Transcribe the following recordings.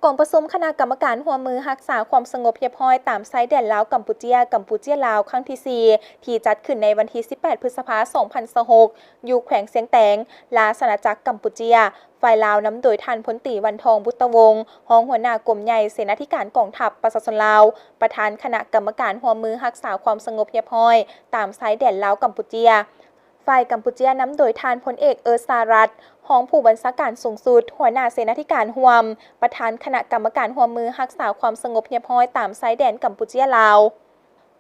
ກອງປະຊຸມຄະນະກຳມະການຮ່ວມມືຮັກສາຄວາມສະຫງົບຮຽບຮ້ອຍຕາມຊາຍແດນລາວ-ກຳປູເຈຍ, ກຳປູເຈຍ-ລາວ ຄັ້ງທີສີ່ ທີ່ຈັດຂຶ້ນໃນວັນທີສິບແປດ ພຶດສະພາ ສອງພັນຊາວຫົກ ຢູ່ແຂວງຊຽງແຕງ, ລາຊະອານາຈັກກຳປູເຈຍ. ຝ່າຍລາວນຳໂດຍທ່ານ ພົນຕີ ວັນທອງ ບຸດຕະວົງ ຮອງຫົວໜ້າກົມໃຫຍ່ເສນາທິການກອງທັບປະຊາຊົນລາວ, ປະທານຄະນະກຳມະການຮ່ວມມືຮັກສາຄວາມສະຫງົບຮຽບຮ້ອຍຕາມຊາຍແດນລາວ-ກຳປູເຈຍ. ຝ່າຍກຳປູເຈຍນຳໂດຍທ່ານ ພົນເອກ ເອີ ສາຣັດ ຮອງຜູ້ບັນຊາການສູງສຸດ, ຫົວໜ້າເສນາທິການຮ່ວມ, ປະທານຄະນະກຳມະການຮ່ວມມືຮັກສາຄວາມສະຫງົບຮຽບຮ້ອຍຕາມຊາຍແດນກຳປູເຈຍ-ລາວ.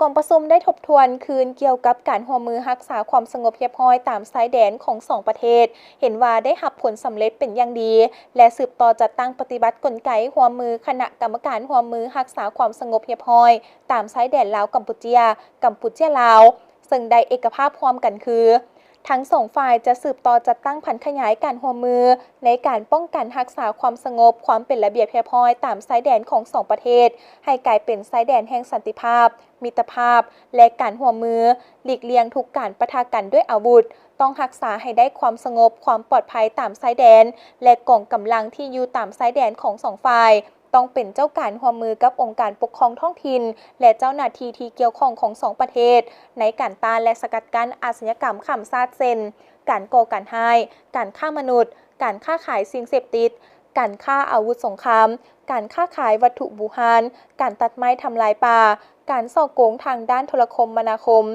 ກອງປະຊຸມໄດ້ທົບທວນຄືນກ່ຽວກັບການຮ່ວມມືຮັກສາຄວາມສະຫງົບຮຽບຮ້ອຍຕາມຊາຍແດນຂອງສອງປະເທດ, ເຫັນວ່າໄດ້ຮັບຜົນສຳເລັດເປັນຢ່າງດີ ແລະ ສືບຕໍ່ຈັດຕັ້ງປະຕິບັດກົນໄກຮ່ວມມືຄະນະກຳມະການຮ່ວມມືຮັກສາຄວາມສະຫງົບຮຽບຮ້ອຍຕາມຊາຍແດນລາວ-ກຳປູເຈຍ, ກຳປູເຈຍ-ລາວ ເຊິ່ງໄດ້ເອກະພາບຮ່ວມກັນຄື ທັງສອງຝ່າຍຈະສືບຕໍ່ຈັດຕັ້ງຜັນຂະຫຍາຍການຮ່ວມມືໃນການປ້ອງກັນຮັກສາຄວາມສະຫງົບ, ຄວາມເປັນລະບຽບຮຽບຮ້ອຍຕາມຊາຍແດນຂອງສອງປະເທດ ໃຫ້ກາຍເປັນຊາຍແດນແຫ່ງສັນຕິພາບ, ມິດຕະພາບ ແລະ ການຮ່ວມມື, ຫຼີກລ່ຽງທຸກການປະທະກັນດ້ວຍອາວຸດ, ຕ້ອງຮັກສາໃຫ້ໄດ້ຄວາມສະຫງົບ, ຄວາມປອດໄພຕາມຊາຍແດນ ແລະ ກອງກຳລັງທີ່ຢູ່ຕາມຊາຍແດນຂອງສອງຝ່າຍ ຕ້ອງເປັນເຈົ້າການຮ່ວມມືກັບອົງການປົກຄອງທ້ອງຖິ່ນ ແລະ ເຈົ້າໜ້າທີ່ທີ່ກ່ຽວຂ້ອງຂອງສອງປະເທດ ໃນການຕ້ານ ແລະ ສະກັດກັ້ນອາຊະຍາກຳຂ້າມຊາດ ເຊັ່ນ ການກໍ່ການຮ້າຍ, ການຄ້າມະນຸດ, ການຄ້າຂາຍສິ່ງເສບຕິດ, ການຄ້າອາວຸດສົງຄາມ, ການຄ້າຂາຍວັດຖຸບູຮານ, ການຕັດໄມ້ທຳລາຍປ່າ, ການສໍ້ໂກງທາງດ້ານໂທລະຄົມມະນາຄົມ,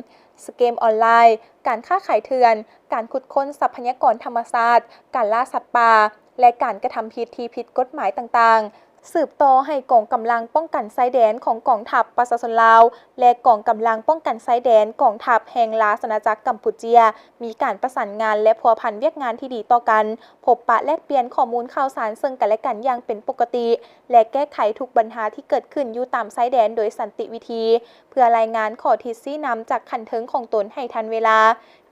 ສະແກມອອນລາຍ, ການຄ້າຂາຍເຖື່ອນ, ການຂຸດຄົ້ນຊັບພະຍາກອນທຳມະຊາດ, ການລ່າສັດປ່າ ແລະ ການກະທຳຜິດທີ່ຜິດກົດໝາຍຕ່າງໆ. ສືບຕໍ່ໃຫ້ກອງກຳລັງປ້ອງກັນຊາຍແດນຂອງກອງທັບປະຊາຊົນລາວ ແລະ ກອງກຳລັງປ້ອງກັນຊາຍແດນກອງທັບແຫ່ງລາຊະອານາຈັກກຳປູເຈຍ ມີການປະສານງານ ແລະ ພົວພັນວຽກງານທີ່ດີຕໍ່ກັນ, ພົບປະແລກປ່ຽນຂໍ້ມູນຂ່າວສານເຊິ່ງກັນແລະກັນຢ່າງເປັນປົກກະຕິ ແລະ ແກ້ໄຂທຸກບັນຫາທີ່ເກີດຂຶ້ນຢູ່ຕາມຊາຍແດນໂດຍສັນຕິວິທີ ເພື່ອລາຍງານຂໍ້ທິດຊີ້ນຳຈາກຂັ້ນເທິງຂອງຕົນໃຫ້ທັນເວລາ.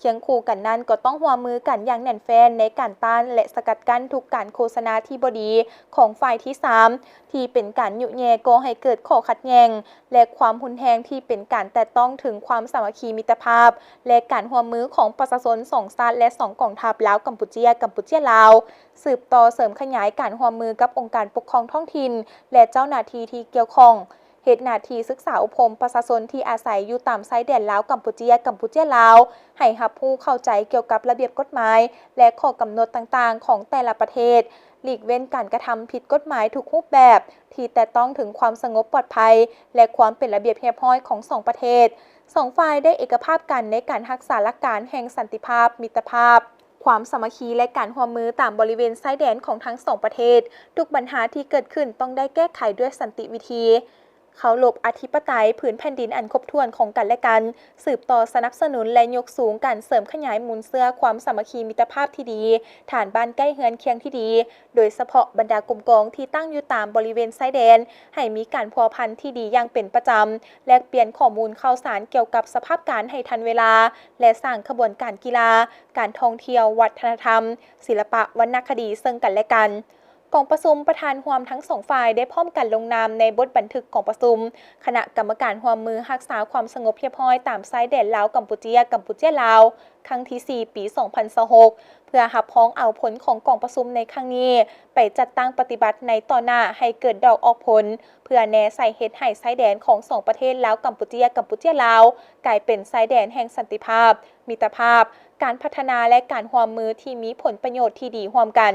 ຄຽງຄູ່ກັນນັ້ນກໍຕ້ອງຮ່ວມມືກັນຢ່າງແໜ້ນແຟ້ນໃນການຕ້ານ ແລະ ສະກັດກັ້ນທຸກການໂຄສະນາທີ່ບໍ່ດີຂອງຝ່າຍທີສາມ ທີ່ເປັນການຍຸແຍ່ກໍ່ໃຫ້ເກີດຂໍ້ຂັດແຍ່ງ ແລະ ຄວາມຮຸນແຮງທີ່ເປັນການແຕະຕ້ອງເຖິງຄວາມສາມັກຄີມິດຕະພາບ ແລະ ການຮ່ວມມືຂອງປະຊາຊົນສອງຊາດ ແລະ ສອງກອງທັບ ລາວ-ກຳປູເຈຍ, ກຳປູເຈຍ-ລາວ, ສືບຕໍ່ເສີມຂະຫຍາຍການຮ່ວມມືກັບອົງການປົກຄອງທ້ອງຖິ່ນ ແລະ ເຈົ້າໜ້າທີ່ທີ່ກ່ຽວຂ້ອງ. ເຮັດໜ້າທີ່ສຶກສາອົບຮົມປະຊາຊົນທີ່ອາໄສຢູ່ຕາມຊາຍແດນລາວ-ກຳປູເຈຍ, ກຳປູເຈຍ-ລາວ ໃຫ້ຮັບຮູ້ເຂົ້າໃຈກ່ຽວກັບລະບຽບກົດໝາຍ ແລະ ຂໍ້ກຳນົດຕ່າງໆຂອງແຕ່ລະປະເທດ, ຫຼີກເວັ້ນການກະທຳຜິດກົດໝາຍທຸກຮູບແບບທີ່ແຕະຕ້ອງເຖິງຄວາມສະຫງົບປອດໄພ ແລະ ຄວາມເປັນລະບຽບຮຽບຮ້ອຍຂອງສອງປະເທດ. ສອງຝ່າຍໄດ້ເອກະພາບກັນໃນການຮັກສາຫຼັກການແຫ່ງສັນຕິພາບ, ມິດຕະພາບ, ຄວາມສາມັກຄີ ແລະ ການຮ່ວມມືຕາມບໍລິເວນຊາຍແດນຂອງທັງສອງປະເທດ. ທຸກບັນຫາທີ່ເກີດຂຶ້ນຕ້ອງໄດ້ແກ້ໄຂດ້ວຍສັນຕິວິທີ, ເຄົາລົບອະທິປະໄຕພື້ນແຜ່ນດິນອັນຄົບຖ້ວນຂອງກັນແລະກັນ, ສືບຕໍ່ສະໜັບສະໜູນ ແລະ ຍົກສູງການເສີມຂະຫຍາຍມູນເຊື້ອຄວາມສາມັກຄີມິດຕະພາບທີ່ດີ, ຖານບ້ານໃກ້ເຮືອນຄຽງທີ່ດີ, ໂດຍສະເພາະບັນດາກົມກອງທີ່ຕັ້ງຢູ່ຕາມບໍລິເວນຊາຍແດນ ໃຫ້ມີການພົວພັນທີ່ດີຢ່າງເປັນປະຈຳ, ແລກປ່ຽນຂໍ້ມູນຂ່າວສານກ່ຽວກັບສະພາບການໃຫ້ທັນເວລາ ແລະ ສ້າງຂະບວນການກິລາ, ການທ່ອງທ່ຽວ, ວັດທະນະທຳ, ສິລະປະ, ວັນນະຄະດີເຊິ່ງກັນແລະກັນ. ກອງປະຊຸມປະທານຮ່ວມທັງສອງຝ່າຍໄດ້ພ້ອມກັນລົງນາມໃນບົດບັນທຶກກອງປະຊຸມຄະນະກຳມະການຮ່ວມມືຮັກສາຄວາມສະຫງົບຮຽບຮ້ອຍຕາມຊາຍແດນລາວ-ກຳປູເຈຍ, ກຳປູເຈຍ-ລາວ ຄັ້ງທີສີ່ ປີສອງພັນຊາວຫົກ ເພື່ອຮັບຮອງເອົາຜົນຂອງກອງປະຊຸມໃນຄັ້ງນີ້ໄປຈັດຕັ້ງປະຕິບັດໃນຕໍ່ໜ້າໃຫ້ເກີດດອກອອກຜົນ, ເພື່ອແນໃສ່ເຮັດໃຫ້ຊາຍແດນຂອງສອງປະເທດລາວ-ກຳປູເຈຍ, ກຳປູເຈຍ-ລາວ ກາຍເປັນຊາຍແດນແຫ່ງສັນຕິພາບ, ມິດຕະພາບ, ການພັດທະນາ ແລະ ການຮ່ວມມືທີ່ມີຜົນປະໂຫຍດທີ່ດີຮ່ວມກັນ.